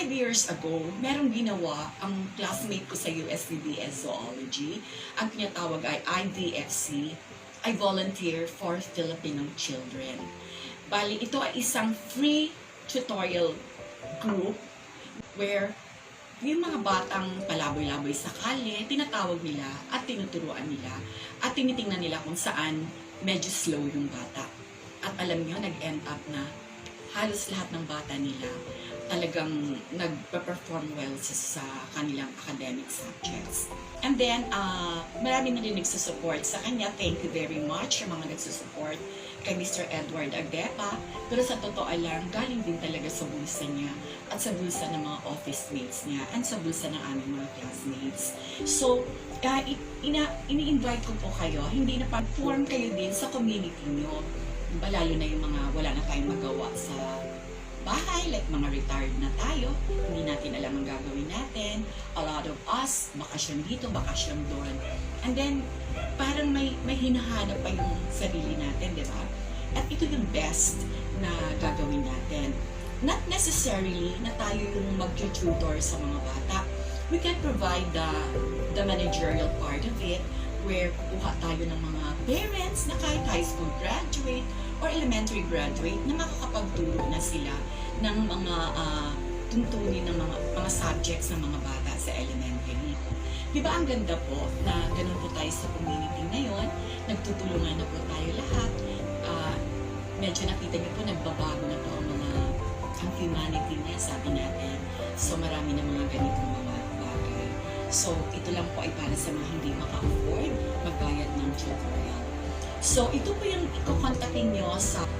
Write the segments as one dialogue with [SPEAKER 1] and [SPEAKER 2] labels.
[SPEAKER 1] 5 years ago, merong ginawa ang classmate ko sa USCBS Zoology. Ang tinatawag ay IVFC, I Volunteer for Filipino Children. Bali, ito ay isang free tutorial group where yung mga batang palaboy-laboy sa kalye, tinatawag nila at tinuturuan nila at tinitingnan nila kung saan medyo slow yung bata. At alam nyo, nag-end up na halos lahat ng bata nila talagang nag-perform well sa kanilang academic subjects. And then, marami na rin nagsusupport sa kanya. Thank you very much sa mga nagsusupport kay Mr. Edward Agdepa. Pero sa totoo lang, galing din talaga sa bulsa niya at sa bulsa ng mga office mates niya and sa bulsa ng aming mga classmates. So, ini-invite ko po kayo, hindi na pag-form kayo din sa community niyo. Lalo na yung mga wala na tayong magawa sa bahay, like mga retired na tayo, hindi natin alam ang gagawin natin. A lot of us, bakasyon dito, bakasyon doon. And then, parang may hinahanap pa yung sarili natin, di ba? At ito yung best na gagawin natin. Not necessarily na tayo yung mag-tutor sa mga bata. We can provide the managerial part of it, where kuha tayo ng mga parents na kahit high school graduate or elementary graduate na makakapagturo na sila ng mga tuntunin ng mga subjects ng mga bata sa elementary. Di ba ang ganda po na ganun po tayo sa community ngayon, nagtutulungan na po tayo lahat. Medyo nakita niyo po, nagbabago na po ang humanity niya, sabi natin. So marami na mga ganitong mga bagay. So ito lang po ay para sa mga hindi maka-afford magbayad ng tutorial. So, ito po yung ikokontakin nyo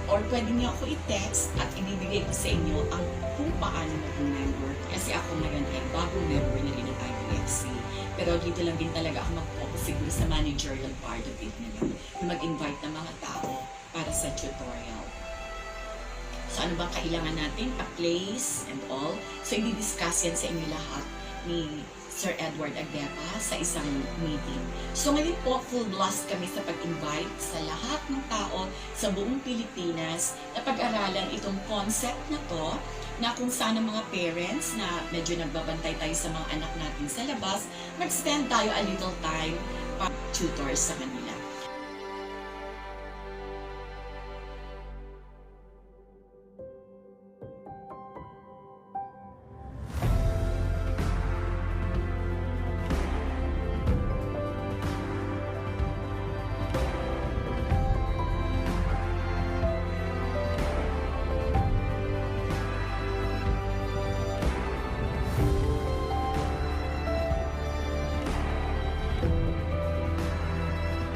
[SPEAKER 1] or pwede nyo ako i-text at ibibigay ko sa inyo ang kung paano maging member. Kasi ako ngayon ay bagong member na rin ng IVFC. Pero dito lang din talaga ako mag-focus siguro sa managerial part of it na yun. Mag-invite ng mga tao para sa tutorial. So, ano bang kailangan natin? A place and all. So, i-discuss yan sa inyo lahat ni Sir Edward Agdepa sa isang meeting. So ngayon po, full blast kami sa pag-invite sa lahat ng tao sa buong Pilipinas na pag-aralan itong concept na to, na kung saan ang mga parents na medyo nagbabantay tayo sa mga anak natin sa labas, mag-spend tayo a little time para tutor sa kanila.